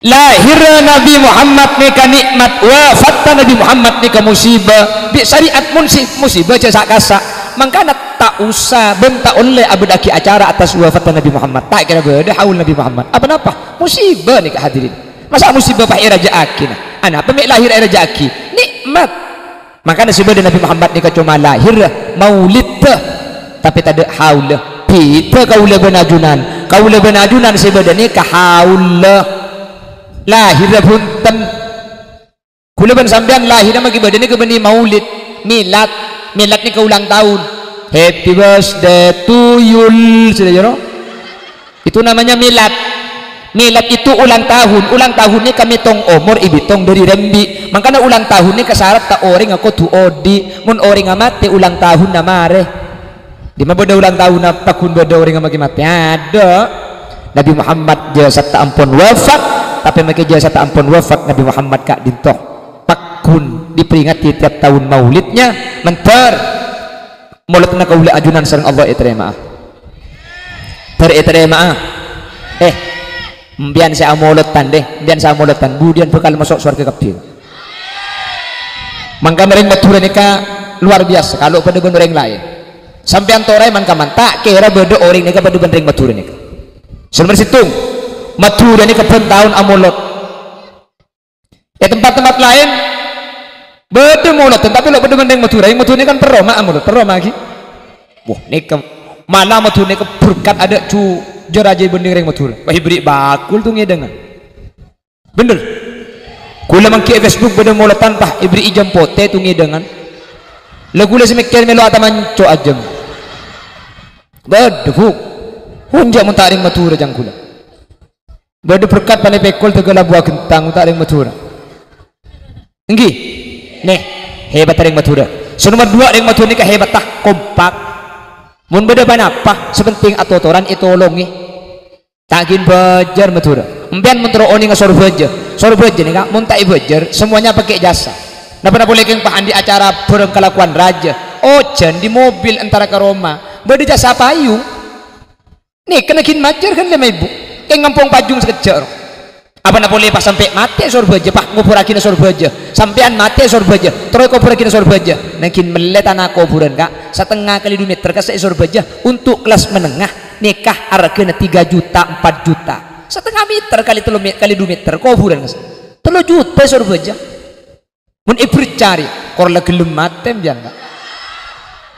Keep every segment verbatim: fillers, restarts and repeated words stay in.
Lahèrra Nabbhi Muhammad nèka nè'mat, wafatta Nabbhi Muhammad nèka musibah. Bi' sarè'at mon si-, musibah jhâ' sa'-kasa'. Mangkana ta' osa bân ta' ollè abâdâ'aghi acara attas wafatta Nabbhi Muhammad. Ta' kèra bâdâ haul Nabbhi Muhammad. Apa napa? Musibah nèka, hadirin. Masa' musibah pas èrajâ'aghi, na? Anapa mè' lahèr èrajâ'aghi? Nè'mat. Mangkana sè bâdâ Nabbhi Muhammad nèka coma lahèrra, maulidda, tapè tadâ' haulla. Bhidhâ kaulâ bân ajunan. Kaulâ bân ajunan sè bâdâ nèka haulla. Lahèrra bhunten. Kaulâ bân sampèyan lahèrra maghi bâdâ nèka bânnè maulid, milad. Milad nèka ulang tahun. Happy birthday to you, sè jârèya. Itu namanya milad. Milad itu ulang tahun. Ulang tahun nèka mètong omor èbitong dâri rembi'. Mangkana ulang tahun nèka saratta orèngnga kodhu odi'. Mon orèngnga matè, ulang tahunna marè. Dimma bâdâ ulang tahunna pagghun bâdâ orèngnga maghi matè? Adâ'. Nabbhi Muhammad jasadda ampon wafat, tapè maghi jasadda ampon wafat Nabbhi Muhammad ka'dinto. Pagghun diperingati tiap tahun maulidnya, mandhâr. Molodhânna kaulâ ajunan sareng Allah ètarèma'a. Bâr ètarèma'a. Eh, empèyan sè amolodhân, deh. Empèyan sè amolodhân. Budiyân bhâkal maso' sowarghâ kabbhi. Mangkana rèng Madhurâ nèka luar biasa, kalo padâ bân orèng laèn. Sampèyan torè man-kaman, ta' kèra bâdâ orèng nèka padâ bân rèng Madhurâ nèka. Sè nomer sèttong, Madhurâ nèka bân taon amolod. È tempat-tempat laèn bâdâ molodhân, tapè lo' padâ bân rèng Madhurâ. Rèng Madhurâ nèka kan perroma amolod, perroma ghi. Wah, nèka mala Madhurâ nèka berkat adâ' ju-, jâ-rajâ èbhânding rèng Madhurâ. Wah, èberri' bakul tu ngèdângan. Bhender. Kaulâ mangghi è Facebook bâdâ molodhân, pas èberri'i jhâm potè tu ngèdângan. La kaulâ sè mèkkèr mèlo atamanco' ajâm. Bâdâ, Bu. Onjâ' mon ta' rèng Madhurâ jâng kaulâ. Bâdâ berkat palè pèkol tèghâl abuwâ ghentang, ta' rèng Madhurâ. Èngghi. Nè, hebat rèng Madhurâ. Sè nomer duwâ', rèng Madhurâ nèka hebatta, kompak. Mon bâdâ pa-napa, sè pentèng atotoran ètolongè. Ta' ghin bâjâr Madhurâ. Empèyan mon terro onènga Sorbhâjâ. Sorbhâjâ nèka mon ta' èbâjâr, semuanya pakai jasa. Napa-napa polè kèng pas andi' acara bhârâng kalakowan rajâ. Ojhân di mobil entara ka roma. Bâdâ jasa payung. Nèka na ghin majâr kan lèma èbu. Kèng ngampong pajung sakejjhâ', ro. Apana polè pas sampè' matè Sorbhâjâ, pas ngobhurraghina Sorbhâjâ. Sampèyan matè Sorbhâjâ, terro èkobhurraghina Sorbhâjâ. Na ghin mellè tana kobhurân, Ka'. Satengnga kalè du mèter ka sè Sorbhâjâ. Untuk kelas menengah, nèka arghâna tiga juta, empat juta. Satengnga mèter kalè tello mè-, kalè du mèter, kobhurân, Ka'. Tello juta Sorbhâjâ. Mon èbercari, kor la ghellem matè, empèyan, Ka'.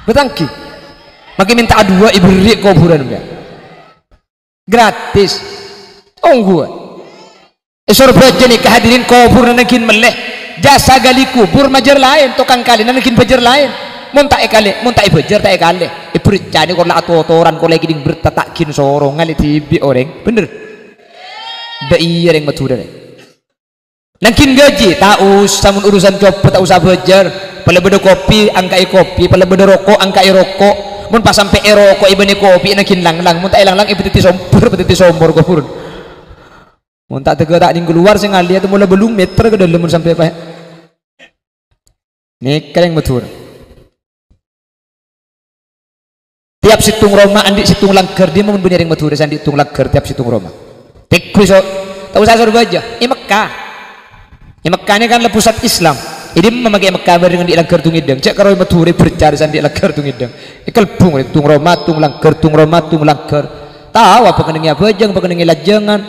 Bâtanggi. Makè mènta adu'a èberri' kobhurân, empèyan. Gratis. Ongghuwân. È Sorbhâjâ nèka, hadirin, kobhurânna ghin mellè. Jasa ghâli kobhur majâr laèn, tokang kalèna ghin bâjâr laèn. Mon ta' èkalè, mon ta' èbâjâr, ta' èkalè. Èbercani kor la atotoran, kor la èkèdhing berta, ta' ghin soro, ngalè dhibi' orèng. Bhender? Dâ' iyâ rèng Madhurâ, rè. Na ghin ghâji, ta' osa mon urusan coba, ta' osa bâjâr. Pala bâdâ kopi, angka'è kopi. Pala bâdâ roko', angka'è roko'. Mon pas sampè' è roko' èbânnè kopi, na ghin lang-lang. Mon ta' èlang-lang, èbâdâddhi sombor, bâdâddhi sombor kobhurân. Mon ta' tegghâ ta' nèng kalowar sè ngalèya, ta' mola bâllung mèter ka dâlem mon sampè' paè. Nèka rèng Madhurâ. Tiap sèttong roma andi' sèttong langghâr, dimma mon bânnè rèng Madhurâ sè andi' sèttong langghâr tiap sèttong roma. Tèngghu so-, ta' osa Sorbhâjâ, è Mekkah. È Mekkah nèka kan la pusat Islam. È dimma makè è Mekkah bhâreng andi' langghâr tong-ngèdhâng. Cè' karo è Madhurâ bercari sè andi' langghâr tong-ngèdhâng. Èkalbung rè, tong roma, tong langghâr, tong roma, tong langghâr. Tao apa kennengnga abhâjâng, apa kennengnga lajângan.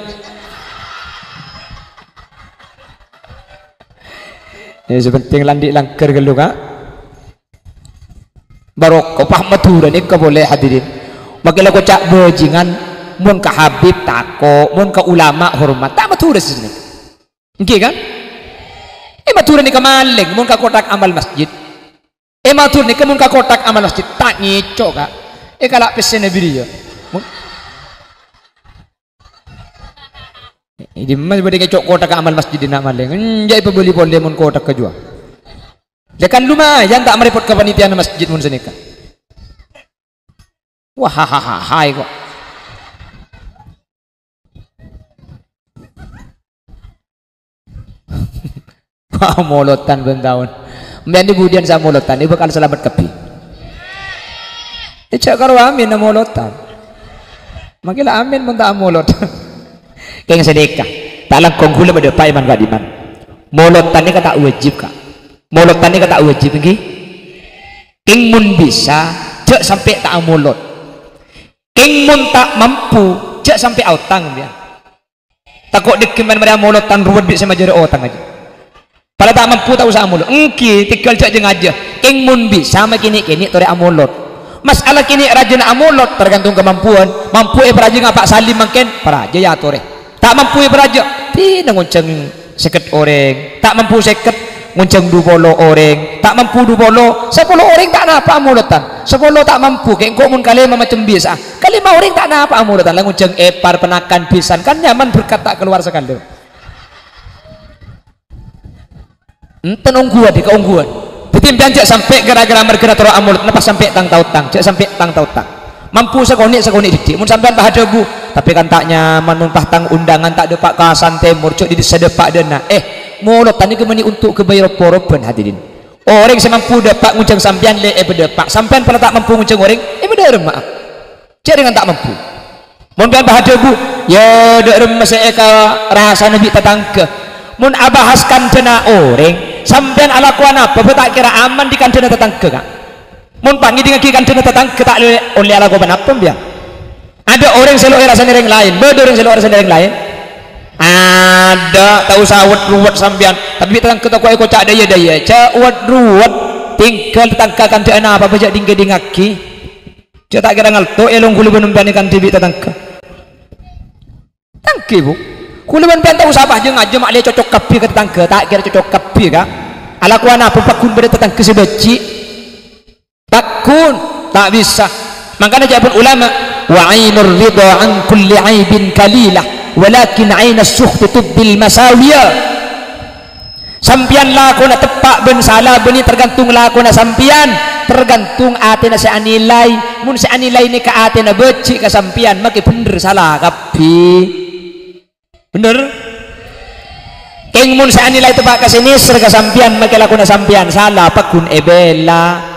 Yâ, sè pentèng la andi' langghâr ghâllu, Ka'. Barokah, pas Madhurâ nèka polè, hadirin. Makè la koca' bhâjingan, mon ka Habib tako', mon ka ulama hormat. Ta' Madhurâ sè nèka. Èngghi, kan? È Madhurâ nèka malèng, mon ka kotak amal masjid. È Madhurâ nèka mon ka kotak amal masjid, ta' ngèco', Ka'. Èkala' pèssèna bâriyâ. Mon È dimma bâdâ ngèco' kotak amal masjid dinna' malèng. Enjâ' èpabâli polè mon kotak kajuwâ. Yâ kan lumayan ta' marèpot ka panitiana masjid mon sanèka. Wah, hahaha, hai kok. Wah, molodhân bân taon. Empèyan dhi budiyân sè amolodhân, è bhâkal salamet kabbhi. È jhâ' karo amin amolodhân. Makè la amin mon ta' amolod. Kèng sanèka. Ta' langkong ghulâ madâpa' è man-ka'dimman. Molodhân nèka ta' wajib, Ka'. Molodhân nèka ta' wajib, ènggi? Kèng mon bisa, jhâ' sampè' ta' amolod. Kèng mon ta' mampu, jhâ' sampè' aotang, ya. Tako' dhâggi' mèn marè amolodhân ruwet bi' sè majârâ otang ajâ. Pala ta' mampu, ta' osa amolod. Ènggi, tèghâl jhâ' jâng-ajâ. Kèng mon bisa, ma' kènè'-kènè' torè amolod. Mas'ala kènè' rajâna amolod, tergantung kamampuan. Mampu èparajâ ngapa' salim mangkèn, parajâ ya atorè. Ta' mampu èparajâ, dinah ngonjhâng sèket orèng. Ta' mampu sèket, ngonjhâng dupolo orèng. Ta' mampu dupolo, sapolo orèng ta' napa amolodhân. Sapolo ta' mampu, kèng engko' mon kalèma macem bisa'a. Kalèma orèng ta' napa amolodhân, la ngonjhâng èpar, ponakan, bhisan. Kan nyaman berkat ta' kalowar sakalè. Enten ongghuwân, dhi, kaongghuwân. Dhâddhi, sampèyan jhâ' sampè' ghârâ-ghârâ marghâna toro' amolod, napa sampè' tang-taotang, jhâ' sampè' tang-taotang. Mampu sakonè', sakonè' dhibi'. Mon sampèyan pas adhâbu, "Tapè kan ta' nyaman mon pas tang undangan ta' dâpa' ka San Tèmor, jhâ' dhissa dâpa' dâ' enna'." Eh, molodhân nèka bânnè ontok ghâbây rob-porobhân, hadirin. Orèng sè mampu dâpa' ngonjhâng sampèyan lè èpadâpa', sampèyan pala ta' mampu ngonjhâng orèng, èpadârâmma'a. Jhâ' dhing ta' mampu. Mon sampèyan pas adhâbu, "Ya, dâ' remma sè èkarasana bi' tatangghâ." Mon abahas kandhâna orèng, sampèyan alakowan apa bhâi ta' kèra aman dâri kandhâna tatangghâ, Ka'? Mon pas ngèdingngaghi kandhâna tatangghâ ta' ollè, ollè alako ponapa, sampèyan? Adâ' orèng sè lo' èrasana orèng laèn, bâdâ orèng sè lo' èrasana orèng laèn? Adâ', ta' osa wet-ruwet sampèyan. Tapè bi' tatangghâ tako' èkoca' dâ-iyâ-dâ-iyâ. Jhâ' wet-ruwet, tèngghâl tatangghâ kandhâna apa bhâi jhâ' ding-ngèdingngaghi. Jhâ' ta' kèra ngalto, èlong ghulâ bân sampèyan èkandhi bi' tatangghâ. Tangghi, Bu. Ghulâ bân sampèyan ta' osa pas jâng-ajâ ma' lè cocok kabbhi ka tatangghâ, ta' kèra cocok kabbhi, Ka'. Alakowan apa pagghun bâdâ tatangghâ sè bâji'? Pagghun, ta' bisa. Mangkana ca'èpon ulama, "Wa ainur ridha an kulli aibin qalilah, walakin ainas sukhti tubdil masawiya." Sampèyan lakona teppa' bân sala bânnè tergantung lakona sampèyan, tergantung atèna sè anilai. Mon sè anilai nèka atèna bâji' ka sampèyan, makè bhendher sala kabbhi. Bhendher? Kèng mon sè anilai teppa' ka sè nèser ka sampèyan, makè lakona sampèyan sala, pagghun èbhilâ.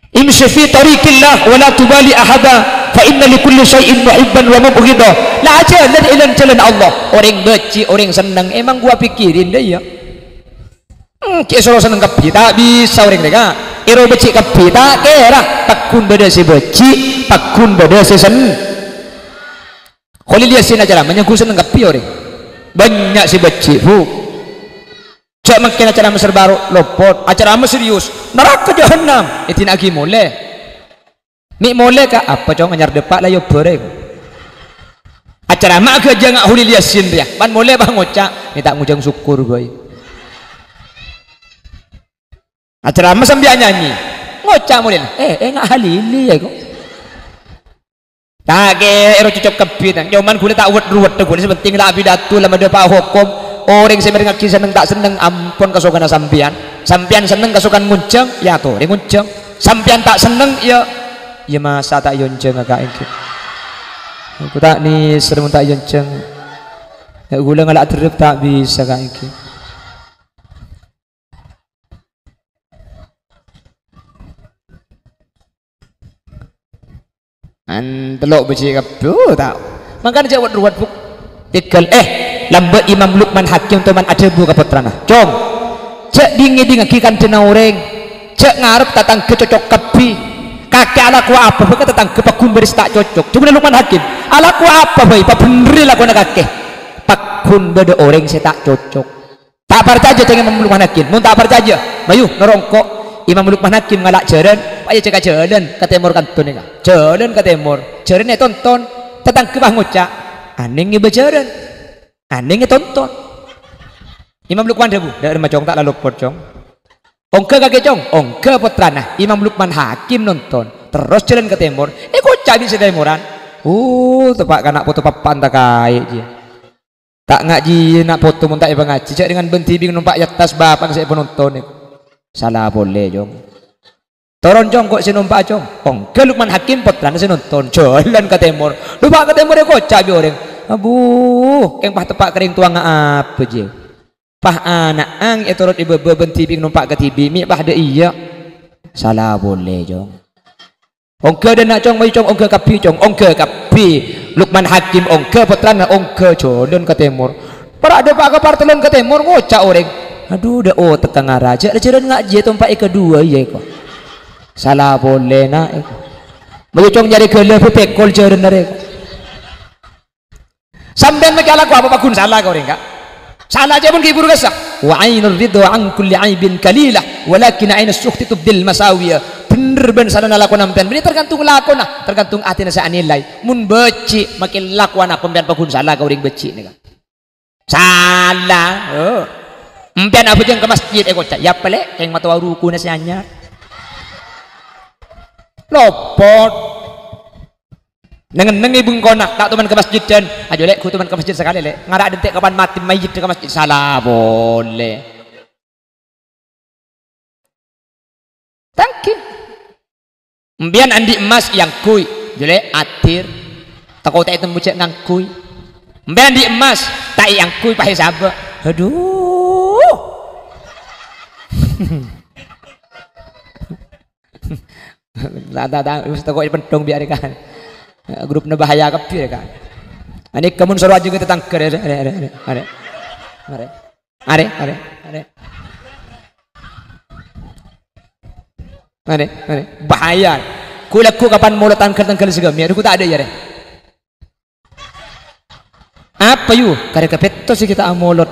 "Imshi fi tariqillah wa la tubali ahada, fa inna li kulli syai'in muhibban wa mubghidha." La ajhâlân è lan-jhâlân Allah. Orèng bâji', orèng senneng, èmang ghuwâ pèkkèrè, dâ' iyâ. Hmm, cè' soro senneng kabbhi, ta' bisa orèng rèya. Èro bâji' kabbhi, ta' kèra. Pagghun bâdâ sè bâji', pagghun bâdâ sè sen-, Kholil Yasin acarama nyangghu senneng kabbhi orèng. Bânnya' sè bâji', Bu. Jhâ' mangkèn acarama serba ro-, lopot. Acarama serius. Naraka jahannam. Èdina'aghi molè. Mè' molè, Ka'. Apa, Cong? Anyar dâpa' la èobâ rèng. Acarama aghâjângnga Kholil Yasin rèya. Pan molè pas ngoca', "Mè' ta' ngojhâng sokkor bhâi." Acarama sampèyan nyanyi. Ngoca' molè. Eh, eh, nga' halili ya, kok. Ta' kèra cocok kabbhi, ta'. Nyoman ghulâ ta' wet-ruwet, ghulâ sè penting ta' apidato, la madâpa' hokom. Orèng sè mèrengngaghi senneng ta' senneng, ampon kasokanna sampèyan. Sampèyan senneng kasokan ngonjhâng, ya atorè ngonjhâng. Sampèyan ta' senneng, ya, ya masa ta' èyonjhâng ka èngghi. Aku ta' nèser mon ta' èyonjhâng. Ya ghulâ ngala' derrep ta' bisa ka èngghi. An tello' bâji' kabbhi, oh, ta'. Mangkana jhâ' wet-ruwet, Bu. Tèghâl, eh, lambâ' Imam Lukman Hakim toman adhâbu ka pottrana, "Cong, jhâ' ding-ngèdingngaghi kandhâna orèng. Jhâ' ngarep tatangghâ cocok kabbhi. Kakè alakowa apa bhâi ka tatangghâ pagghun bâdâ sè ta' cocok?" Dhâbuna Lukman Hakim, "Alakowa apa bhâi, pabhendherri lakona kakè. Pagghun bâdâ orèng sè ta' cocok." Ta' parcajâ, ca'èpon Imam Lukman Hakim. Mon ta' parcajâ, mayu, noro' engko'. Imam Lukman Hakim ngala' jhâlân, pas èajhâk jhâlân ka tèmor kanto nèka. Jhâlân ka tèmor, jhâlân ètonton. Tatangghâ pas ngoca', "Anèng ngèbâ jhâlân. Anèng ètonton." Imam Lukman dhâbu, "Dâ' remma, Cong, ta' la lopot, Cong." "Ongghâ kakè, Cong?" "Ongghâ, pottrana." Imam Lukman Hakim nonton. Terros jhâlân ka tèmor. Èkoca' bi' sè tèmoran. "Oh, teppa' kana' poto pappa'an ta' kaè, jiyâ." Ta' ngajhi na' poto mon ta' èpangajhi, jhâ' dhing bân dhibi' nompa' è attas bapa'na sè èpanonton. Sala polè, Cong. Toron, Cong, ko' sè nompa'a, Cong. Ongghâ Lukman Hakim pottrana sè nonton. Jhâlân ka tèmor. Dhu, pas ka tèmor èkoca' bi' orèng. Abu, kèng pas teppa' ka rèng towana apa, jiyâ? Pas ana'na ètorot è bâbâ bân dhibi' nompa' ka dhibi', mè' pas dâ' iyâ. Sala polè, Cong. Ongghâ dâ' enna', Cong, mayu, Cong, ongghâ kabbhi, Cong, ongghâ kabbhi. Lukman Hakim ongghâ, pottrana ongghâ, jhâlân ka tèmor. Para' dâpa' ka partellon ka tèmor, ngoca' orèng, "Adhu, dâ' otekka ngara, jâ' lajârân ngajhi, tompa'è kadhuwâ, iyâ, èko." Sala polè, na', èko. Mayu cong nyarè ghâlâ, bhâbhâkol jârânna rè, èko. Sampèyan makè alako apa pagghun sala ka orèng, Ka'? Sala jâ' pon ghi' bhuru kassa'. "Wa ainur ridha an kulli aibin qalilah, walakin ainus sukhti tubdil masawiya." Bhender bân salana lakona sampèyan. Bânnè tergantung lakona, tergantung atèna sè anilai. Mon bâji', makè lakowan apa sampèyan pagghun sala ka orèng bâji' nèka. Sala. Oh. Sampèyan abhâjâng ka masjid, èkoca', "Yâ, pèlè, kèng matowa rukuna sè anyar." Lopot. Neng-enneng è bengkona, ta' toman ka masjid, dan, "Ayo, Lè', ghu toman ka masjid sakalè, Lè'." Ngara' dântè' kapan matè mayyit ka masjid, sala polè. Tangkè. Sampèyan andi' emmas èangghuy, jâ' Lè' adir. Tako' ta' ètemmo jâ' ngangghuy. Sampèyan andi' emmas, ta' èangghuy, pas èsabâ'. Adhu. Ta', ta', ta', wis tako' èpendhung bi' arè, Ka'. Grupna bahaya kabbhi, Ka'. Anèka mon soro ajâgâ tatangghâ, arè, arè, arè, arè. Arè. Arè, arè, arè. Arè, arè. Bahaya. Ghu-lagghu kapan molod tangghâl-tangghâl sè ghâmè', adhu, ghu ta' adâ' iyâ, rè. Apa, yu? Karè kapètto sè ghi' ta' amolod.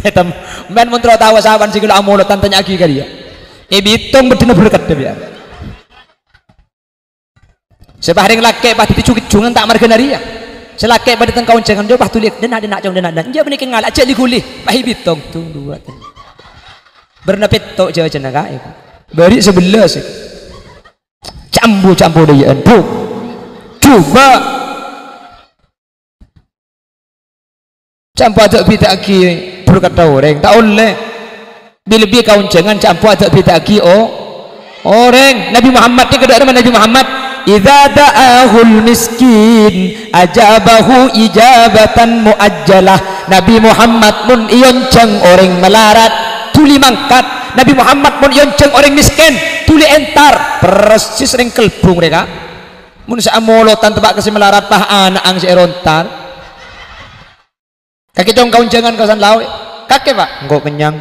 Ètem, men mon terro tao sapan sè ghi' la amolod, tantanya'aghi ka rèya. È bitong bâddhina berkat, biar. Sè pas rèng lakè' pas dhâddhi jung-kejjungan ta' marghâna rèya. Sè lakè' padâ teng kaonjhângan, jâ' pas dhuli, "Dânna', dânna', cong, dânna', dânna'." Jâ' panèka ngala', jâ' li-ghuli. Pas è bitong, tung, duwâ', ten. Bârna pètto' jâjâna, Ka', èko. Bâri' sabellâs, èko. Cambu-cambu dâjâ'ân, Bu. Jhubâ'. Campo adâ' bhidhâ'aghi berkatta orèng, ta' ollè. Bi-, lebbi kaonjhângan campo adâ' bhidhâ'aghi o-, orèng. Nabi Muhammad nèka dâ' remma Nabi Muhammad, "Idza da'ahul miskin, ajabahu ijabatan muajjalah." Nabi Muhammad mon èonjhâng orèng malarat, dhuli mangkat. Nabi Muhammad mon èonjhâng orèng mèskèn, dhuli èntar. Persis rèng Kelbung rèka. Mon sè amolodan teppa' ka sè malarat, pas ana'na sè èrontar. Kakè cong kaonjhângan kasan laoè. Kakè, Pak, engko' kennyang.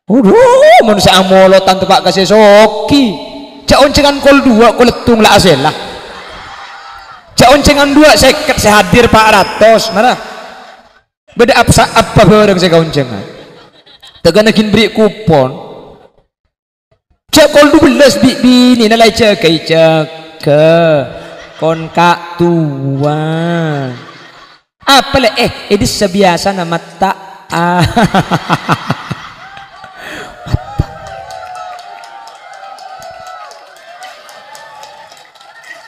Adhu, mon sè amolodan teppa' ka sè soghi. Jâ' onjhângan kol duwâ', kol èttung la asèla. Jâ' onjhângan duwâ' sèket sè hadir pa' ratos, mara. Bâdâ apsa-, apa bhârâng sè kaonjhângan? Tèghâna ghin bherri' kupon. Jâ' kol dubellâs bi' binèna la èjâgâi, jâgâ. Kon ka' towa. Apa lè, eh, è dissa biyasana matta'a.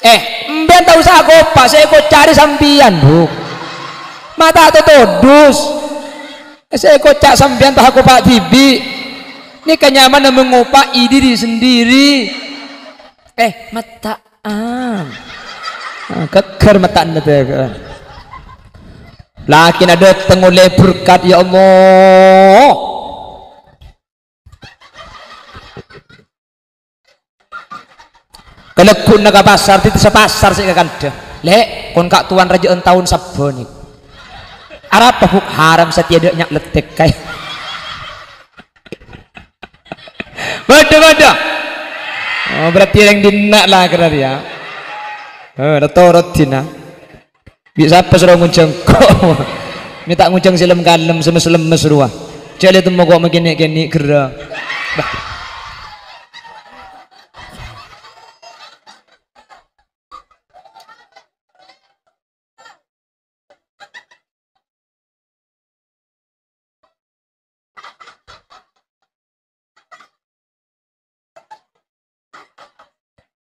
Eh, sampèyan ta' osa akopa', sè èkoca' rè sampèyan, Bu. Ma' ta' totodus. Sè èkoca' sampèyan pas akopa' dhibi'. Nèka nyamana mangopa'i dhiri sendiri. Eh, matta'an. Ah, ghâgghâr matta'anna tèghâ. Lakèna dâteng ollè berkat, ya Allah. Kalagghuna ka pasar, dhâddhi sapasar sè èkakandhâ. "Lè', kon ka' towan rajâ'ân taon sabbhân nèko." "Arapa, Bu'?" "Haram satèya dâ' nya' lettèk kaè." Bâdâ, bâdâ. Oh, berarti orèng dinna' la kèra rèya. Oh, la torot dinna'. Bi' sapa soro ngonjhâng ko'? Mè' ta' ngonjhâng sè lem-kalem, sè mes-lemes rowa. Jhâ' lè temmo ko' makènè'-kènè' ghârrâ. Bah.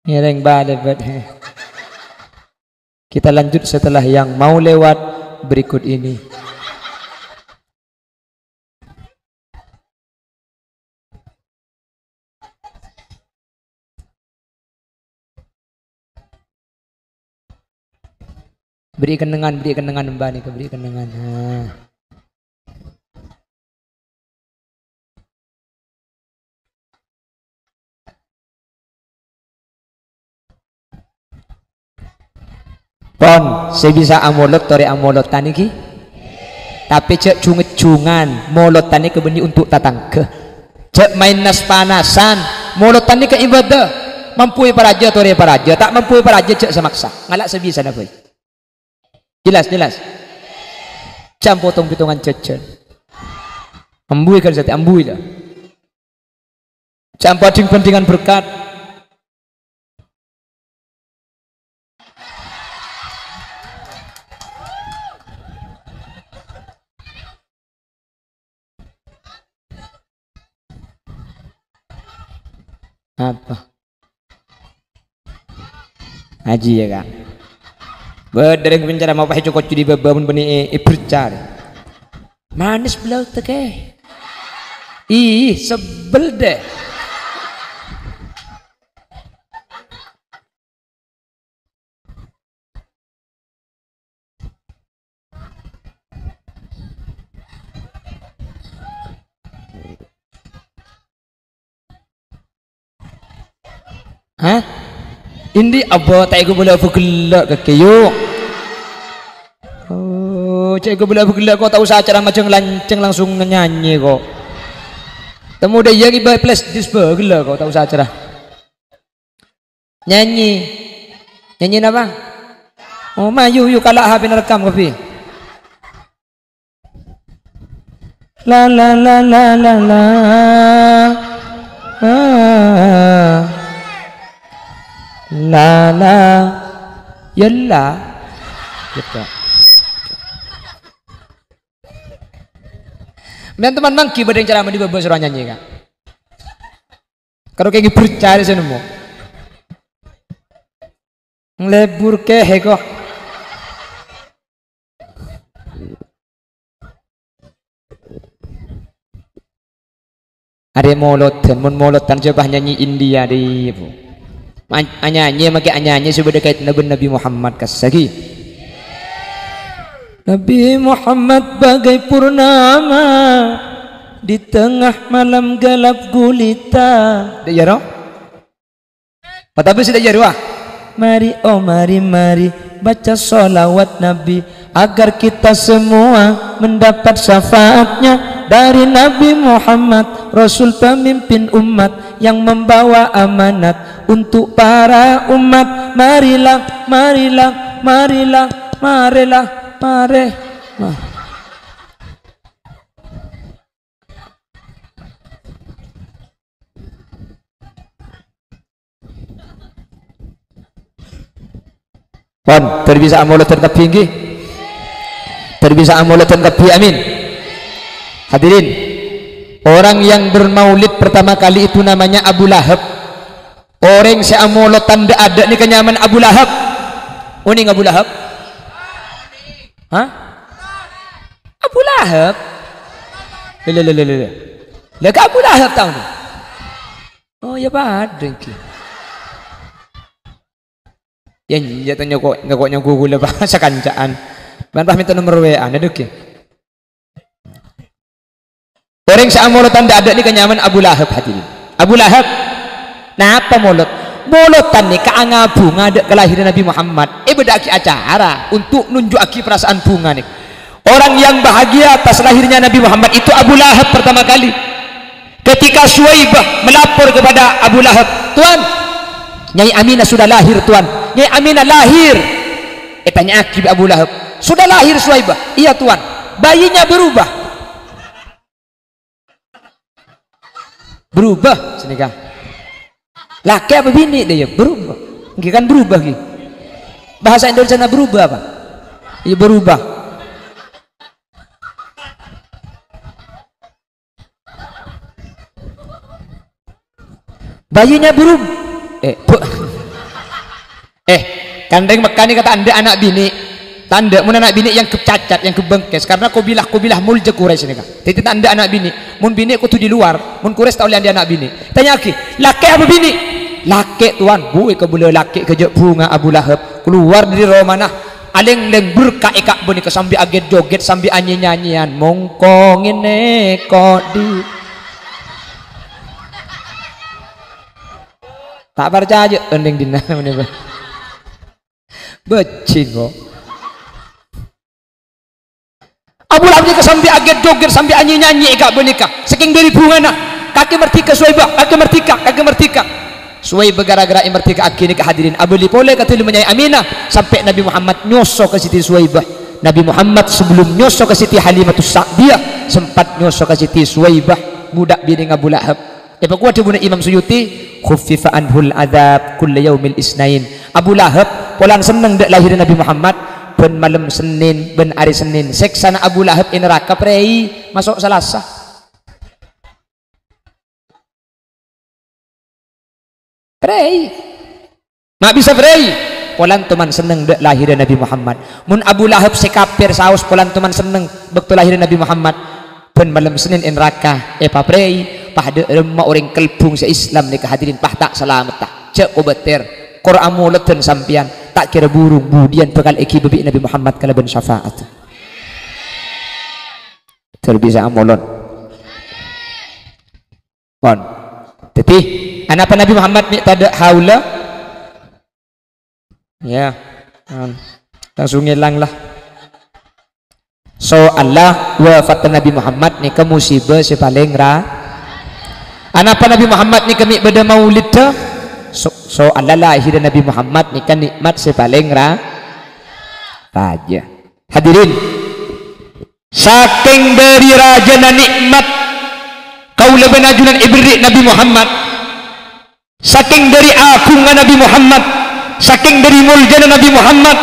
Ngèrèng bâlâ bât. Kita lanjut setelah yang mau lewat berikut ini. Bâri' kennengngan, bâri' kennengngan, emba nèka, bâri' kennengngan. Nah. Pon, sè bisa amolod, torè amolodhân nèka. Tapè jhâ' jung-ejjhungan, molodhân nèka bânnè untuk tatangghâ. Jhâ' maèn nas-panasan, molodhân nèka ibadah. Mampu èparajâ, torè èparajâ. Ta' mampu èparajâ, jhâ' sè maksa. Ngala' sè bisana bhâi. Jelas, jelas. Jhâ' potong-potongan jhâjhân. Ambuwi kan satèya, ambuwi la. Jhâ' bhândhing-bhândhingan berkat. Apa? Ajiyâ, Ka'. Bâdâ rèng penceramah pas èco-koco è bâbâ mon bânnè è, è bercar. Manis belaut teke. Ih, sebel deh. Hah? Indi' abâ' ta' èghâbây abâ' ghellâ' kakè, yu. Oh, cè' èghâbây abâ' ghellâ' ko' ta' osa acara majâng-lanjâng langsung nyanyi ko'. Temmo dâ' iyâ ngibâ flash disk bâ' ghellâ' ko' ta' osa acara. Nyanyi. Nyanyi napa? Oh, mayu, yu, kala' H P-na rekam kabbhi. La, la, la, la, la, la. Ah. La, la. Ya, la. Gitu. Mèn teman manggi bâdâ yang ceramah è bâbâ soro nyanyi, Ka'. Karo kèngèng bercari sè nemmo. Nglebur kèhè ko'. Arè molodhân, mon molodhân coba nyanyi India dhi, Bu. Ma-, anyanyi, makè anyanyi sè bâdâ kaètna bân Nabi Muhammad kassaghi. Nabi Muhammad bagai purnama di tengah malam gelap gulita. Dek ya, ro? Patabe sida jarowa. Mari, oh mari, mari, baca sholawat Nabi, agar kita semua mendapat syafaatnya dari Nabi Muhammad, Rasul pemimpin umat yang membawa amanat untuk para umat. Marilah, marilah, marilah, marilah, mari. Nah. Pon, ter bisa amolodhân kabbhi, ngghi? Ter bisa amolodhân kabbhi, amin. Hadirin, orang yang bermaulid pertama kali itu namanya Abu Lahab. Orèng sè amolodhân dâ'-adâ' nèka nyamana Abu Lahab. Onèng Abu Lahab? Hah? Abu Lahab? Lè, lè, lè, lè, lè. Lè, ka Abu Lahab tao, nè? Oh, ya padâ, ngghi. Ya, ya, ta nyoko', nyoko', nyoko' ghulâ, Pak, sakanca'an. Bân, Pak, mènta nomer W A-na, dâ', ngghi. Orèng sè amolodhân dâ'-adâ' nèka nyamana Abu Lahab, hadirin. Abu Lahab, napa molod? Molodhân nèka anga bhunga dâ' kalahèran Nabi Muhammad. Èbâdâ'aghi acara untuk nunju'aghi perasaan bhunga nèka. Orang yang bahagia atas lahirnya Nabi Muhammad itu Abu Lahab pertama kali. Ketika Suwaibah melapor kepada Abu Lahab, "Tuan, Nyai Aminah sudah lahir, Tuan. Nyai Aminah lahir." Ètanya'aghi bi' Abu Lahab, "Sudah lahir Suwaibah?" "Iya, Tuan." "Bayinya berubah?" "Berubah," sanèka. "Lakè' apa binè'?" "Dâ' iyâ, berubah." "Ngghi kan berubah, ngghi." Bahasa Indonesiana berubah apa? Iya, berubah. Bayinya berub-, eh, bu-, eh, kan rèng Mekkah nèka ta' endâ' ana' binè'. Ta' endâ', mon ana' binè' èangghep cacat, èangghep bengkes. Karena kabilah-kabilah molja Quraisy nèka. Dhâddhi ta' endâ' ana' binè'. Mon binè' kodhu di luar, mon Quraisy ta' ollè andhi' ana' binè'. Tanya'aghi, "Lakè' apa binè'?" "Lakè', Tuan." Buwi kabâlâ lakè' ghâjâ' bhunga Abu Lahab. Kalowar dâri romana. Alèng-lèng berka' è Ka'bah nèka sambi aget-joget, sambi anye-nyanyeyan. Mongko ngènè kodi. Ta' parcajâ, ending dinna' menapa? Bajingan. Abu Lahab nèka sampè' aget-joget, sampè' anyi-nyanyi è ka'bah nèka. Sakèng dhâri bhungana, "Kakè mardhika Suwaibah, kakè mardhika, kakè mardhika." Suwaibah ghârâ-ghârâ èmardhika'aghi nèka, hadirin, abâli polè ka dhâlemma Nyai Aminah, sampè' Nabi Muhammad nyoso ka Siti Suwaibah. Nabi Muhammad sabellunna nyoso ka Siti Halimatus Sa'diyah, sempat nyoso ka Siti Suwaibah, budhâk binèna Abu Lahab. Èpakowat dhâbuna Imam Suyuti, "Khuffifa anhul adzab kulla yaumil isnain." Abu Lahab polana senneng dâ' lahèrra Nabi Muhammad, bân malem Senin, bân arè Senin. Sèksana Abu Lahab è naraka prèi maso' Salasa. Prèi. Ma' bisa prèi. Polana toman senneng dâ' lahèrra Nabi Muhammad. Mon Abu Lahab sè kafir saos polana toman senneng bâkto lahèrra Nabi Muhammad, bân malem Senin è naraka èpaprèi, pas dâ' remma orèng kelbung sè Islam nèka, hadirin, pas ta' salametta. Jhâ' kobâtèr. Kor amolodhân sampèyan, ta' kèra burung budiyân bhâkal èghibâ bi' Nabi Muhammad kalabân syafaat. Ter bisa amolon. Pon. Dhâddhi, anapa Nabi Muhammad mè' tadâ' haula? Ya, pon. Langsung ngèlang lah. Soalla wafatta Nabi Muhammad nèka musibah sè palèng ra-, anapa Nabi Muhammad nèka mè' bâdâ maulidda? So-, soalla lahèrra Nabi Muhammad nèka nikmat sè palèng ra-, rajâ. Hadirin, Sakèng dhâri rajâna nikmat kaulâ bân ajunan èberri' Nabi Muhammad, sakèng dhâri aghungnga Nabi Muhammad, sakèng dhâri moljâna Nabi Muhammad,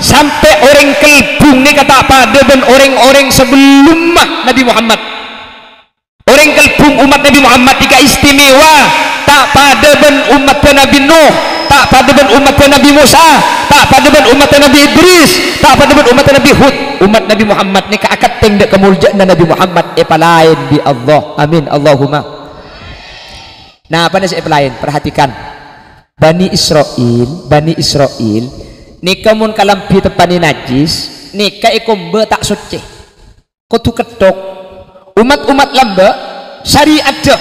sampè' orèng kelbung nèka ta' padâ bân orèng-orèng sabellumma Nabi Muhammad. Orèng kelbung ommat Nabi Muhammad nèka istimewa, ta' padâ bân ommaddhâ Nabi Nuh, ta' padâ bân ommaddhâ Nabi Musa, ta' padâ bân ommaddhâ Nabi Idris, ta' padâ bân ommaddhâ Nabi Hud. Ommat Nabi Muhammad nèka akantèng dâ' kamoljâ'ânna Nabi Muhammad èpalaèn bi' Allah. Amin, Allahumma. Napana sè èpalaèn? Perhatikan. Bani Isra'il, Bani Isra'il nèka mon kalambhi teppanè najjhis, nèka èkombâ ta' soccè. Kodhu ketthok. Ommat-ommat lambâ', sarè'adda,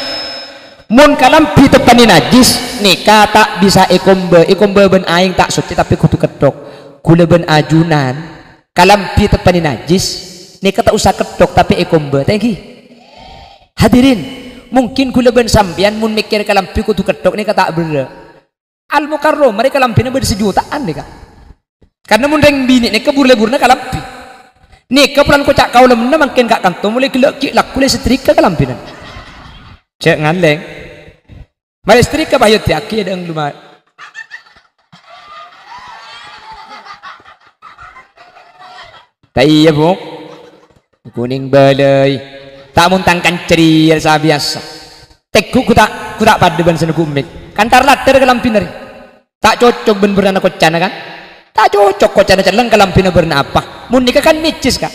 mon kalambhi teppanè najjhis, nèka ta' bisa èkombâ, èkombâ bân aèng ta' soccè, tapè kodhu ketthok. Kaulâ bân ajunan, kalambhi teppanè najjhis, nèka ta' osa ketthok, tapè èkombâ, ta' ènggi? Hadirin, mungkin kaulâ bân sampèyan mon mèkkèr kalambhi kodhu ketthok nèka ta' berrâ'. Al-Mukarramah rè kalambhina bâdâ sajuta'an nèka. Karna mon rèng binè' nèka bur-lebburna kalambhi. Nèka polana koca' kaulâ mennang mangkèn ka' kanto molaè ghellâ' ghi' lagghu la èsetrika kalambhina. Jhâ' ngalèng. Marè èsetrika, pas èoddhiyaghi è dâ'eng lumar. Ta' iyâ, Bu'? Konèng bâlâi. Ta' mon tang kanca rèya sa biyasa. Tèngghu ghu ta', ghu ta' padâ bân sè nèngghu mik. Kan tar-latèr kalambhina rè. Ta' cocok bân bârnana koca'na, kan? Ta' cocok koca'na celleng, kalambhina bârna apa? Mon nèka kan mèjjhis, Ka'.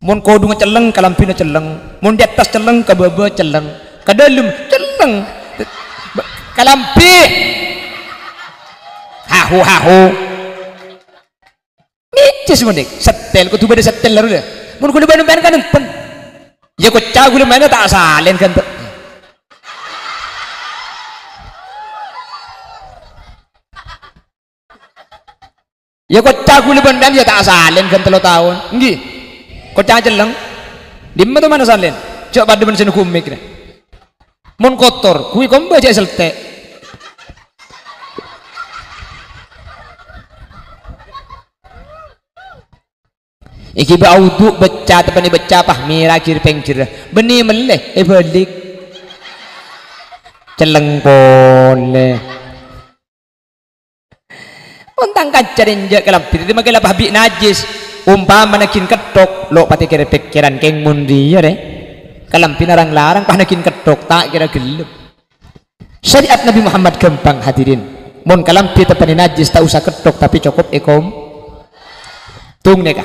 Mon kodhungnga celleng, kalambhina celleng. Mon di attas celleng, ka bâbâ celleng. Ka dâlem celleng. Kalambhi. Hahu, hahu. Mèjjhis mon nèk, setel, kodhu bâdâ setel la, la. Mon kaulâ bân sampèyan kan enten. Yâ koca' kaulâ maènna ta' asalèn ghânta. Yâ koca' kaulâ bân sampèyan yâ ta' asalèn ghân tello taon. Ènggi. Koca' celleng. Dimma to mana salèn? Jhâ' padâ bân sè nèngghu mik rè. Mon kotor, ghu èkombâ jhâ' èseltè'. Èghibâ audhu, bâcca, teppanè bâcca, pas mèra ghi' pènggirrâ. Bânnè mellè, èbâlik. Celleng polè. Mon tang kanca rènjâ' kalambhi, dhâddhi mangkèn la pas bi' najjhis. Ompamana ghin ketthok, lo' patè kèr-pèkkèran kèng mon rèya, rè. Kalambhina rang-larang, pas na ghin ketthok, ta' kèra ghellem. Syariat Nabi Muhammad ghâmpang, hadirin. Mon kalambhi teppanè najjhis, ta' osa ketthok, tapè cokop èkom-, Tung nèka.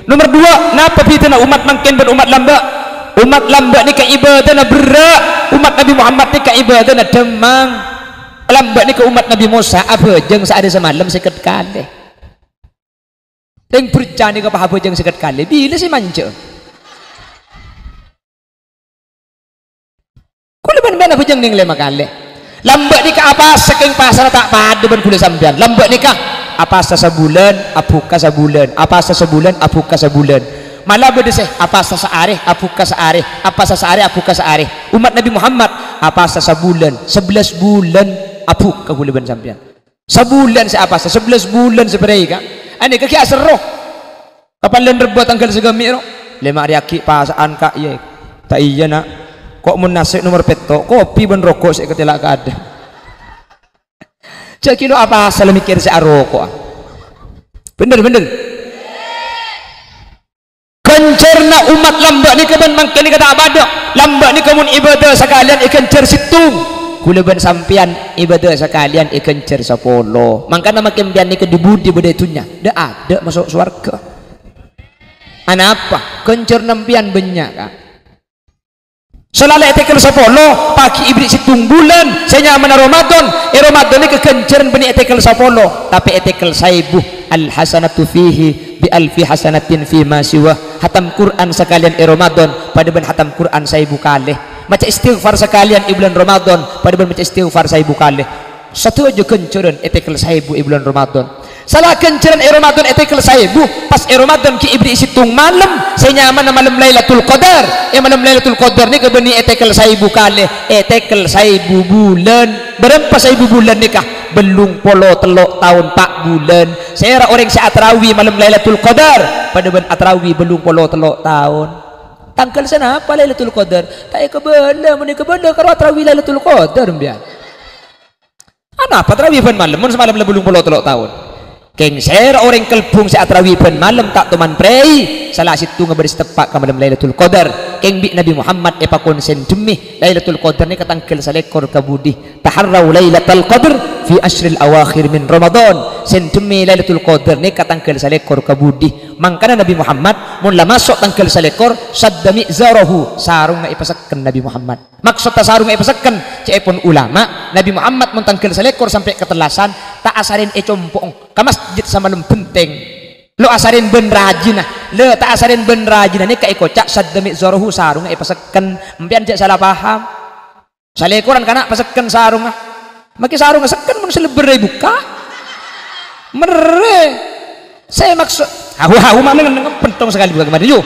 Nomer duwâ', napa bhidhâna ommat mangkèn bân ommat lambâ'? Ommat lambâ' nèka ibâdâna berrâ', ommat Nabi Muhammad nèka ibâdâna dhâmmang. Lambâ' nèka ommat Nabi Mosa abhâjâng saarè samalem sèket kalè. Rèng bherca nèka pas abhâjâng sèket kalè, bilâ sè manjâ? Kaulâ bân sampèyan abhâjâng nèng lèma kalè. Lambâ' nèka apa sakèng pasarra ta' padâ bân kaulâ sampèyan. Lambâ' nèka Apasa sabulân, abhuka sabulân. Apasa sabulân, abhuka sabulân. Mala bâdâ sè apasa saarè, abhuka saarè. Apasa saarè, abhuka saarè. Ommat Nabbhi Muhammad, apasa sabulân, sabellâs bulân abhuka ghulâ bân sampèyan. Sabulân sè apasa, sabellâs bulân sè bârâi, Ka'. Anèka ghi' aserro. Kapalèn rebbhâ tangghâl saghâmi', ro. Lè ma' rèya ghi' pasa'an, Ka', iyâ. Ta' iyâ, Na'. Ko' mon nasè' nomer pètto', kopi bân roko' sè èkatèla' kaadâ'. Jhâ' ghi' lo' apasa la mèkkèr sè aroko'a. Bhender, bhender. Ghânjhârânna ommat lambâ' nèka bân mangkèn nèka ta' padâ. Lambâ' nèka mon ibâdâ sakalèyan èghânjhâr sèttong. Ghulâ bân sampèyan ibâdâ sakalèyan èghânjhâr sapolo. Mangkana makè sampèyan nèka dhi-budhi bâdâ è dhunnya, dâ'-adâ' maso' sowarghâ. Anapa? Ghânjhârânna sampèyan bânnya', Ka'. Sakalè ètèkèl sapolo, paghi' èbèrri' sèttong bulân, sè nyamana Ramadan. È Ramadan nèka ghânjhârân bânnè ètèkèl sapolo, tapè ètèkèl saèbu. Al hasanatu fihi bi alfi hasanatin fi ma siwa. Hatam Qur'an sakalèyan è Ramadan, padâ bân hatam Qur'an saèbu kalè. Maca istighfar sakalèyan è bulân Ramadan, padâ bân maca istighfar saèbu kalè. Sadhâjâ ghânjhârân ètèkèl saèbu è bulân Ramadan. Sala ghânjhârân è Ramadan ètèkèl saèbu, pas è Ramadan ghi' èbèrri' sèttong malem, sè nyamana malem Lailatul Qadar. È malem Lailatul Qadar nèka bânnè ètèkèl saèbu kalè, ètèkèl saèbu bulân. Bârâmpa saèbu bulân nèka? Bâllung polo tello' taon pa' bulân. Sèra orèng sè atarawi malem Lailatul Qadar, padâ bân atarawi bâllung polo tello' taon. Tangghâl sanapa Lailatul Qadar? Ta' èkabâlâ, mon èkabâlâ karo atarawi Lailatul Qadar, sampèyan. Anapa atarawi bân malem, mon samalem la bâllung polo tello' taon? Kèng sèra orèng kalbhung sè atarawi bân malem ta' toman prèi, sala sèttonga bâdâ sè teppa' ka malem Lailatul Qadar. Kèng bi' Nabbhi Muhammad èpakon sèndhemmè Lailatul Qadar nèka tangghâl salèkor ka budi. Taharrau Lailatal Qadr fi asyril awakhir min Ramadan. Sèndhemmè Lailatul Qadar nèka tangghâl salèkor ka budi. Mangkana Nabbhi Muhammad, mon la maso' tangghâl salèkor, sadda mi'zarahu, sarongnga èpasekken Nabbhi Muhammad. Maksodda sarongnga èpasekken, ca'èpon ulama, Nabbhi Muhammad mon tangghâl salèkor sampè' katellasan, ta' asarèn è compo'na, ka masjid samalem bhenteng. Lo' asarèn bân rajina. Lè, ta' asarèn bân rajina nèka èkoca' sadda mi'zarahu, sarongnga èpasekken. Sampèyan jhâ' sala paham. Salèkoran kana' pasekken sarongnga. Makè sarongnga sekken mon sè lebbhâr èbukka'. Merrè. Sè maksod, ahu-ahu ma' neng-, neng-, pentong sakalè bukka' kamari, yu.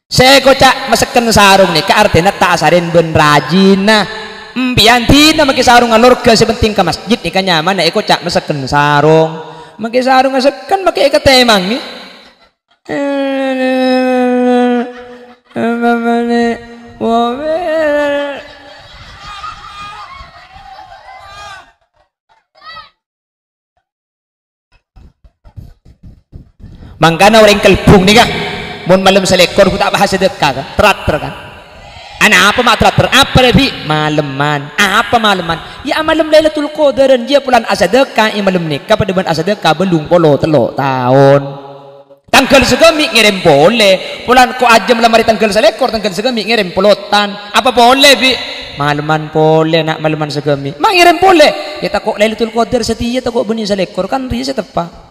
Sè èkoca' masekken sarong nèka artèna ta' asarèn bân rajina. Empèyan dina makè sarong alorga, sè penting ka masjid nèka nyamana èkoca' masekken sarong. Makè sarong asekken makè èkatèmangè. Mangkana orèng kalbhung nèka, mon malem salèkor ghu ta' pas sadhekka, kan? Ter-ater, kan? Anapa ma' ter-ater? Apa, Bi'? Maleman. Apa maleman? Ya, malem Lailatul Qadaran, jiyâ polana asadhekka è malem nèka padâ bân asadhekka bâllung polo tello' taon. Tangghâl saghâmi' ngèrèm polè. Polana ko' ajâm la marè tangghâl salèkor, tangghâl saghâmi' ngèrèm polotan. Apa polè, Bi'? Maleman polè, na', maleman saghâmi'. Ma' ngèrèm polè? Ya, tako' Lailatul Qadar satèya tako' bânnè salèkor, kan rèya sè teppa'.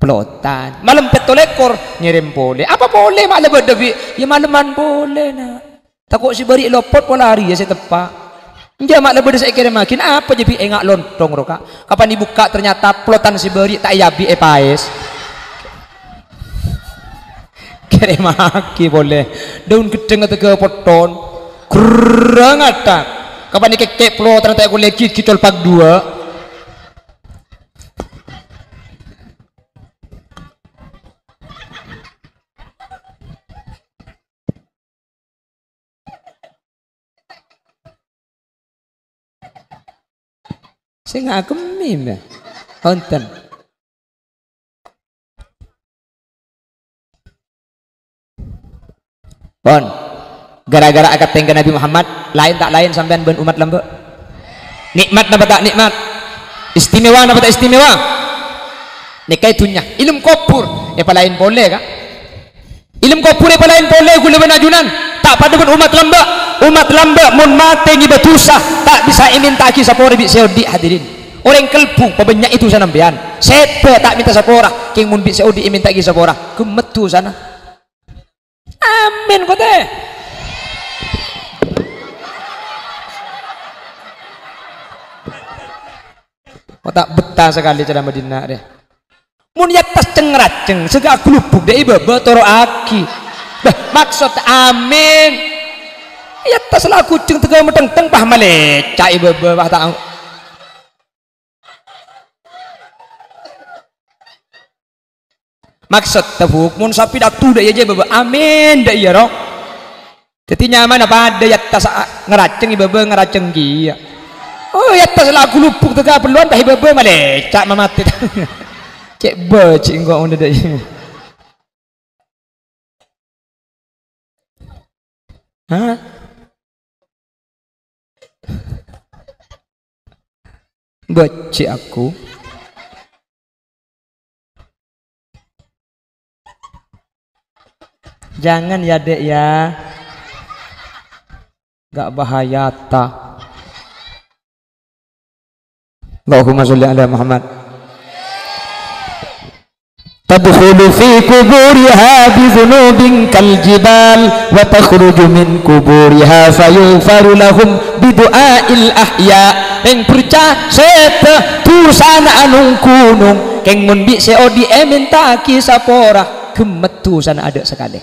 Polotan. Malem pètto lèkor, ngèrèm polè. Apa polè ma' la bâdâ, Bi'? Ya, maleman polè, na'. Tako' sè bâri' lopot pola arèya sè teppa'. Enjâ' ma' la bâdâ sè èkèrèmmaghi, apa jhâ' Bi' enga' lontong rowa, Ka'. Kapan èbukka' ternyata polotan sè bâri' ta' èabi' èpaès. Kèrèmmaghi polè. Daun ghedhâng atega potton. Gerrang atta. Kapan èkèkkè' polotan ta' èkollè ghi' colpak duwâ'. Sè ngakemmè, mè. Wonten. Pon. Gara-gara akatèng ka Nabbhi Muhammad, laèn ta' laèn sampèyan bân ommat lambâ'? Nikmat napa ta' nikmat? Istimewa napa ta' istimewa? Nèka è dhunnya. È alam kobhur, èpalaèn polè, Ka'. È alam kobhur èpalaèn polè ghulâ bân ajunan. Ta' padâ bân ommat lambâ'. Ommat lambâ' mon matè ngibâ dhusa, ta' bisa èmènta'aghi sapora bi' sè odi', hadirin. Orèng kalbhung pabânnya'è dhusana sampèyan. Sèdhâ ta' mènta sapora, kèng mon bi' sè odi' èmènta'aghi sapora, ghemmet dhusana. Amin, kote. Kok ta' bettah sakalè ceramah dinna' rè. Mon è attas ceng-raceng, sè ga' aghulubuk dâ' è bâbâ toro'aghi. Bâh, maksod amin. È attas la ghujung tèghâ matengteng, pas malèca' è bâbâ, pas ta'. Maksod tabuk, mon sapi datu dâ' iyâ jâ' bâbâ, amin dâ' iyâ, ro. Dhâddhi nyamana padâ è attas a-, ngaraceng è bâbâ ngaraceng kèya. Oh, è attas la ghulubuk tèghâ pelluwân, pas è bâbâ malèca' mamatè. Cè' bâji' engko' ngono dâ' iyâ. Hah? Bâji' aku. Jangan ya, Dek, ya. Gak bahaya, ta. Allahumma sholli ala Muhammad. Tadkhulu fi quburiha bi dzunubin kal jibal, wa takhruju min quburiha fa yughfaru lahum bi du'ail ahya. Rèng berca sèdhâ dusana anong-ghunong, kèng mon bi' sè odi' èmènta'aghi sapora, ghemmet dusana adâ' sakalè.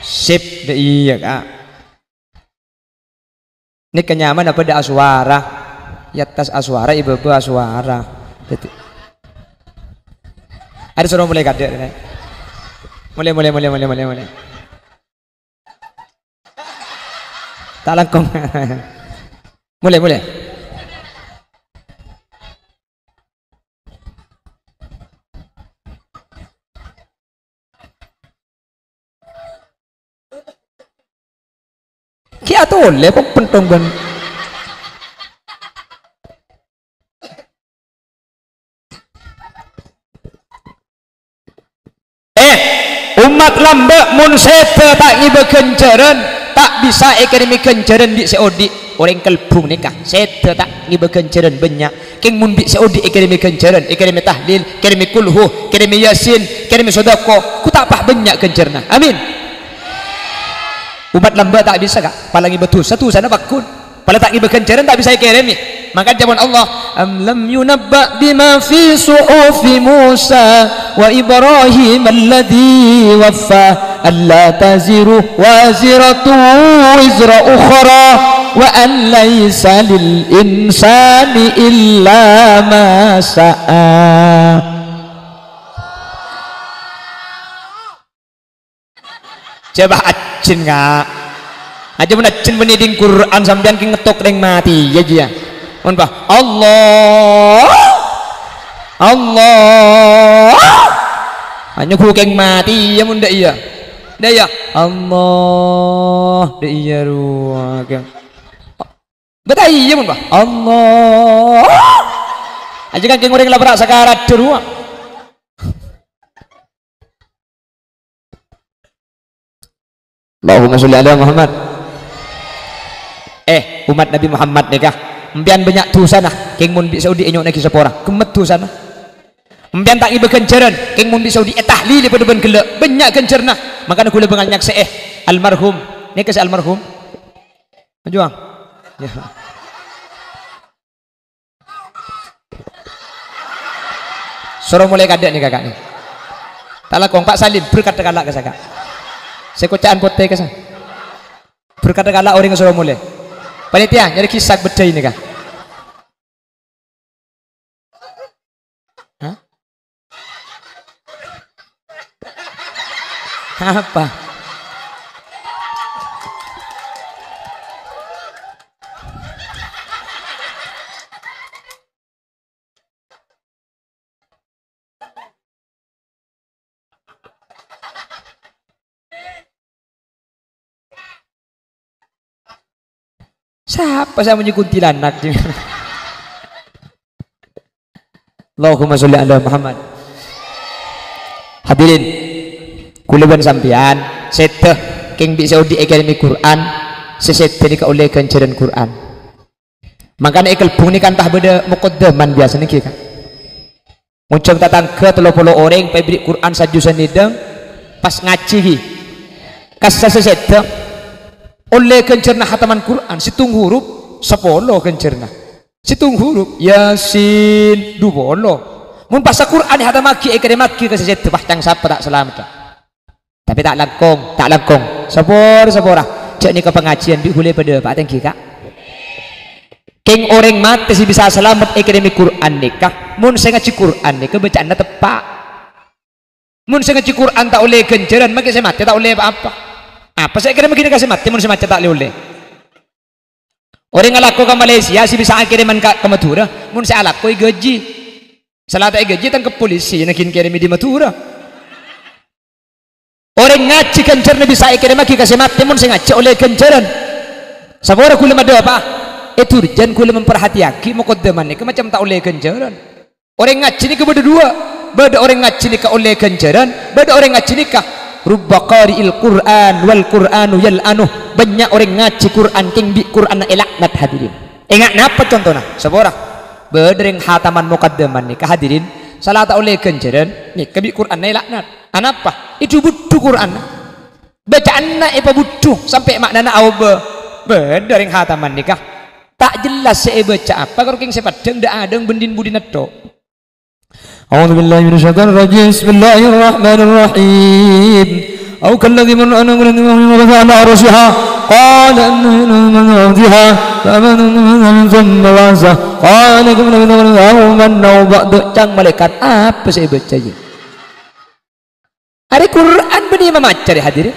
Sip, dâ' iyâ, Ka'. Nèka nyamana padâ aswara. È attas aswara, è bâbâ aswara. Dhâddhi, arè soro molè kadâ', rè. Molè, molè, molè, molè, molè, molè. Ta' langkong. Molè, molè. Kè atolè, kok pentong bân. Eh, ommat lambâ' mon sèdhâ ta' ngibâ ghânjhârân, ta' bisa èkèrèmè ghânjhârân bi' sè odi'. Orèng kalbung nèka, sèdhâ ta' ngibâ ghânjhârân bânnya'. Kèng mon bi' sè odi' èkèrèmè ghânjhârân, èkèrèmè tahlil, kèrèmè kulhu, kèrèmè yasin, kèrèmè sodako, ghu ta' pas bânnya' ghânjhârânna. Amin. Ommat lambâ' ta' bisa, Ka'. Palangè bâdhusa, dhusana pagghun. Pala ta' ngibâ ghânjhârân, ta' bisa èkèrèmè. Mangkana ca'èpon Allah, "Am lam yunabba' bima fi suhufi Musa wa Ibrahim alladzi waffa, alla taziru waziratun wizra ukhra, wa an laisa lil insani illa ma sa'a." Jâ' bâ' ajin, Ka'. Ajâ mon ajin bânnè dhing Qur'an sampèyan kè ngettok rèng matè, iyâ, jiyâ. Mon bâ, Allah. Allah. Anyoghu kèng matè, iyâ, mon dâ' iyâ. Dâ' iyâ. Allah. Dâ' iyâ rowa, kèng. Bâta iyâ, mon bâ. Allah. Ajâ kan kèng orèng la pèra' sakarat rowa. Allahumma sholli ala Muhammad. Eh, ommat Nabbhi Muhammad nèka, empèyan bânnya' dhusana, kèng mon bi' sè odi' ènyo'onnaghi sapora, ghemmet dhusana. Empèyan ta' ngibâ ghânjhârân, kèng mon bi' sè odi' ètahlili padâ bân ghellâ', bânnya' ghânjhârânna. Mangkana ghulâ bângal nyaksè'è almarhum. Nèka sè almarhum. Majuwâng. Ya. Soro molè kadâ' nèka, Ka', nè. Ta' langkong, Pak Salim, berkat kala' ka saka. Sè koca'an potè ka sa. Berkat kala' orèng soro molè. Panitia, nyarè ghisak bheddhâi nèka. Hah? Apa? Sapa sè amonye kuntilanak? Allahumma sholli ala Muhammad. Hadirin, kaulâ bân sampèyan sèdhâ kèng bi' sè odi' èkèrèmè Qur'an, sè sèdhâ nèka ollè ghânjhârân Qur'an. Mangkana è Kelbung nèka enta bâdâ moqaddaman biyasana ghi, Ka'. Ngonjhâng tatangghâ tello polo orèng, pèbri' Qur'an sajhusan nèdhâng, pas ngajhi ghi. Kassa sè sèdhâ, ollè ghânjhârânna hataman Qur'an, sèttong hurup, sapolo ghânjhârânna. Sèttong hurup, Yasin, du polo. Mon pas Qur'an èhatamaghi, èkèrèmmaghi ka sè sèdhâ, wah, ca'na sapa ta' salamet, ta'? Tapè ta' langkong, ta' langkong. Sapora, sapora. Jhâ' nèka pangajiân bi' ghulâ padâ, Pak, tèngghi, Ka'. Kèng orèng matè sè bisa salamet èkèrèmmè Qur'an nèka, mon sè ngajhi Qur'an nèka bâca'anna teppa'. Mon sè ngajhi Qur'an ta' ollè ghânjhârân, makè sè matè ta' ollè pa-apa. Apa sè èkèrèmmaghi ka sè matè, mon sè matè ta' ollè-ollè? Orèng alako ka Malaysia sè bisa akèrèman ka, ka Madhurâ, mon sè alako èghâji. Sala ta' èghâji tangkep polisi, naghin kèrèmmè dâri Madhurâ. Orèng ngajhi ghânjhârânna bisa èkèrèmmaghi ka sè matè, mon sè ngajhi ollè ghânjhârân. Sapora ghulâ madâpa'a? È durjân ghulâ memperhatiyaghi mokoddamah nèka macem ta' ollè ghânjhârân. Orèng ngajhi nèka bâdâ duwâ'. Bâdâ orèng ngajhi nèka ollè ghânjhârân, bâdâ orèng ngajhi nèka, "Rubba qari'il Qur'an wal Qur'anu yal'anuh." Bânnya' orèng ngajhi Qur'an kèng bi' Qur'anna èlaknat, hadirin. Enga' napa contona? Sapora. Bâdâ rèng hataman mokaddamah nèka, hadirin, sala ta' ollè ghânjhârân, nèka bi' Qur'anna èlaknat. Anapa? Èdhu-budhu Qur'anna. Bâca'anna èpabudhu sampè' ma'nana aobâ. Bâdâ rèng hataman nèka. Ta' jelas sè èbâca apa, karo kèng sè peddhâng dâ'-adâ'âng bân dhin-budhina tho. أعوذ بالله من الشيطان الرجيم. بسم الله الرحمن الرحيم. أو كالذي مر على قرية وهي خاوية على عروشها قال أنى يحيي الله بعد موتها ثم بعثه قال كم لبثت قال يوما أو بعض. Ca'na malaèkat, apa sè èbâca, yâ? Arè Qur'an bânnè mamaca, rè, hadirin.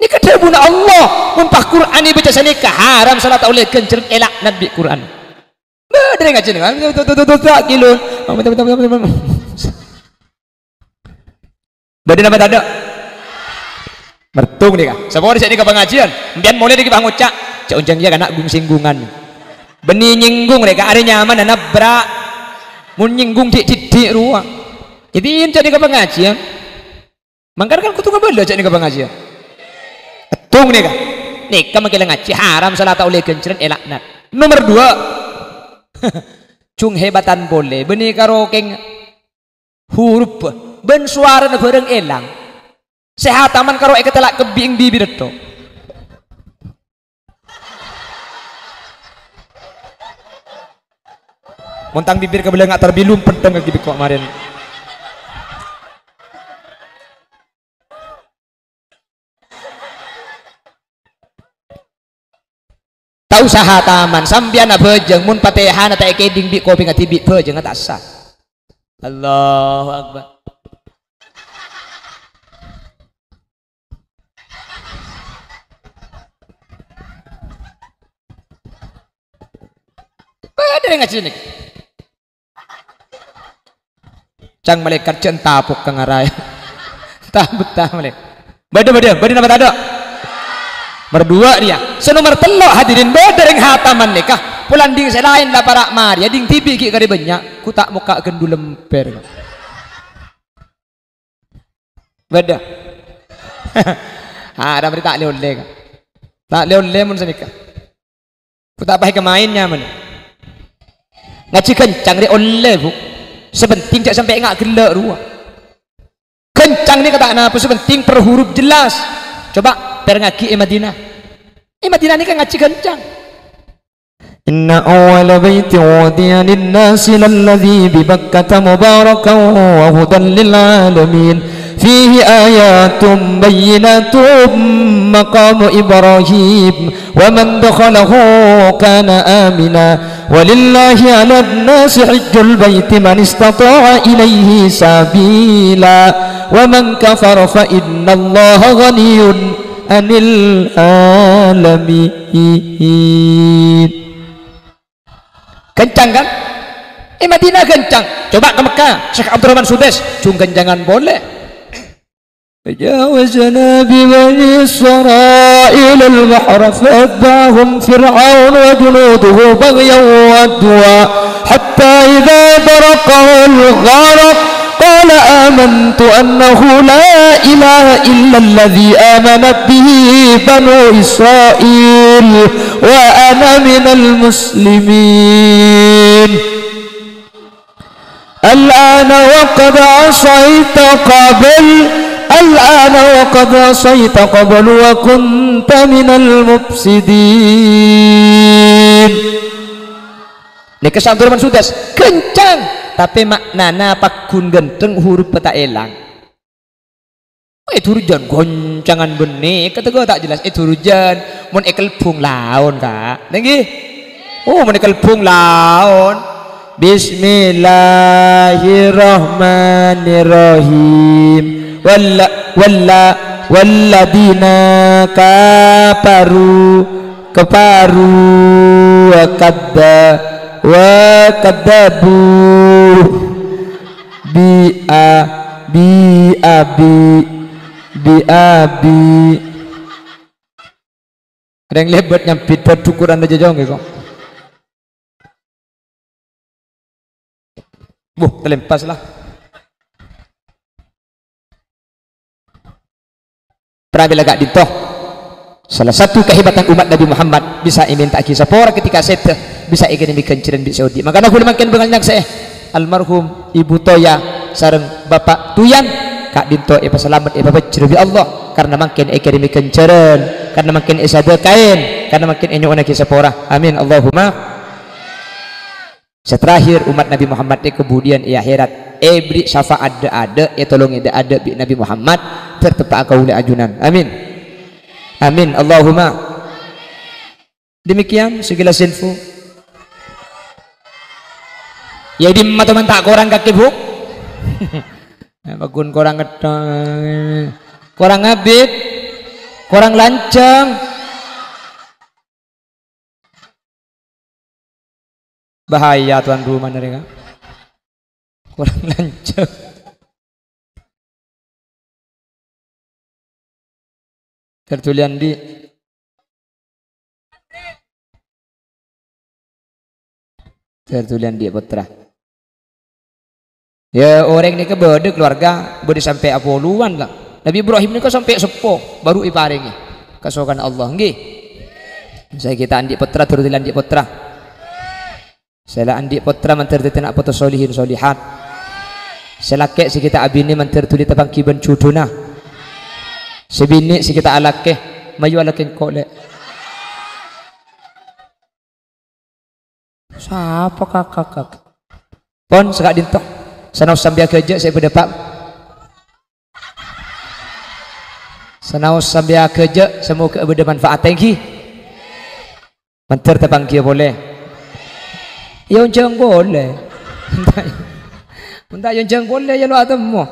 Nèka dhâbuna Allah, mon pas Qur'an èbâca sanèka, haram, sala ta' ollè ghânjhârân, èlaknat bi' Qur'an. Bâdâ rèng ngajhi nèka, ta' kèlun. Bâdâ napa tadâ'? Mertung nèka. Sapora sè nèka pangajiân, sampèyan molè nèka pas ngoca', "Jhâ' onjhâng, yâ, kana' gung-sènggungan." Bânnè nyènggung rèka, arè nyamana nabrak. Mon nyènggung dhi'-dhiddhi' rowa. Jadi, jhâ' nèka pangajiân. Mangkana kan kodhu ngabâlâ jhâ' nèka pangajiân. Ètong nèka. Nèka mangkèla ngajhi haram, sala ta' ollè ghânjhârân, èlaknat. Nomer duwâ'. Jung hèbatan polè, bânnè karo kèng hurup bân sowarana bhârâng èlang. Sè hataman karo èkatellak kebbhi'eng bibirra tho. Mon tang bibir kabelanga' tarbilum pentong ka gibik kok maren. Ta' osa hataman, sampèyan abhâjâng, mon Fatihana ta' èkèdhing bi' kopèngnga dhibi', bhâjângnga ta' sah. Allahu Akbar. Padâ ngajhi nèka. Ca'na malaèkat, "Jhâ' èntapok ka ngaraè." Tabetta malaèkat. Bâdâ, bâdâ, bâdâ napa tadâ'? Nomer duwâ' rèya. Sè nomer tello', hadirin, bâdâ rèng hataman nèka. Polana dhing sè laèn la para' marèya, dhing dhibi' ghi' karè bânnya'. Ghu ta' mokka' ghândhu lèmpèr. Bâdâ. Haram rè ta' lè-ollè, Ka'. Ta' lè-ollè mon sanèka. Ghu ta' paè kamaèn nyamana. Ngajhi ghâncang rè ollè, Bu. Sè pentèng jhâ' sampè' nga' ghellâ' rowa. Ghâncang nèka ta' napa, sè pentèng per hurup jelas. Coba pèrengngaghi è Madinah. È Madinah nèka ngajhi ghâncang. إن أول بيت وضع للناس للذي ببكة مباركا وهدى للعالمين فيه آيات بينات مقام إبراهيم ومن دخله كان آمنا ولله على الناس حج البيت من استطاع إليه سبيلا ومن كفر فإن الله غني عن العالمين. Ghâncang, kan? È Madinah ghâncang. Coba ka Mekkah, Syekh Abdurrahman Sudais, jung ghâncangan polè. فجاوزنا ببني إسرائيل البحر فأتبعهم فرعون وجنوده بغيا وعدوا حتى إذا أدركه الغرق قال آمنت أنه لا إله إلا الذي آمنت به بنو إسرائيل وأنا من المسلمين. الآن وقد عصيت قبل، الآن وقد عصيت قبل وكنت من المفسدين. Nèka santur man sudas, ghâncang. Tapè ma'nana pagghun ghântheng, hurup ta' èlang. È durjân ghâncangan bânnè, katègghâ ta' jelas è durjân. Mon èkalbung laon, Ka'. Ngghi? Oh, mon èkalbung laon. Bismillahirrahmanirrahim. Walla-, walla-, walladzina kafaru, kafaru wa kadza-, wa kadzabu. Bi a, bi abi, bi abi. Rèng lèbât nyambit bâdhu Quran aja jong kok. Buh, talempas lah. Pramila ka'dinto. Salah satu kehebatan umat Nabi Muhammad bisa èmènta'aghi sapora ketika sèdhâ, bisa èkèrèmè ghânjhârân bi' sè odi'. Mangkana ghulâ mangkèn bângal nyaksè'è almarhum Ibu Toya sareng Bapak Tuyan ka'dinto èpasalamet, èpabhâjhrâ bi' Allah karena mangkèn èkèrèmè ghânjhârân, karena mangkèn èsadhâkaè, karena mangkèn ènyo'onaghi sapora. Amin, Allahumma. Sè terakhir, umat Nabi Muhammad è kemudian è akhèrat èberri' syafaat dâ'-adâ', ètolongè dâ'-adâ' bi' Nabi Muhammad, ter teppa'a kaulâ ajunan. Amin. Amin. Allahumma. Demikian sekilas info. Ya, dimma to man ta' korang kakè, Bu? Eh, paggun korang ngetto-, korang abit, korang lanjhâng. Bahaya tuan rumah nèka. Korang lanjhâng. Ter dhuli andi'. Ter dhuli andi' pottra. Ya, orèng nèka bâdâ keluarga, bâdâ sampè' apolowan la. Nabi Ibrahim nèka sampè' seppo, baru èparèngè kasokanna Allah, ngghi. Sè ghi' ta' andi' pottra, ter dhuli andi' pottra. Sè la andi' pottra mandhâr dhâddhi na' poto solihin solihat. Sè lakè' sè ghi' ta' abinè mandhâr dhuli tapangghi bân judhuna. Sè binè' sè ghi' ta' alakè, mayu alakè engko', Lè'. Sapa kakak, kak? Pon, saka'dinto. Sanaos sampè' aghâjâ' sè bâdâ, Pak. Sanaos sampè' aghâjâ', samoga bâdâ manfaat. Thank you. Mandhâr tapangghiyâ polè. Ya, onjhâng polè. Mon ta' ya onjhâng polè, ya lo atemmo.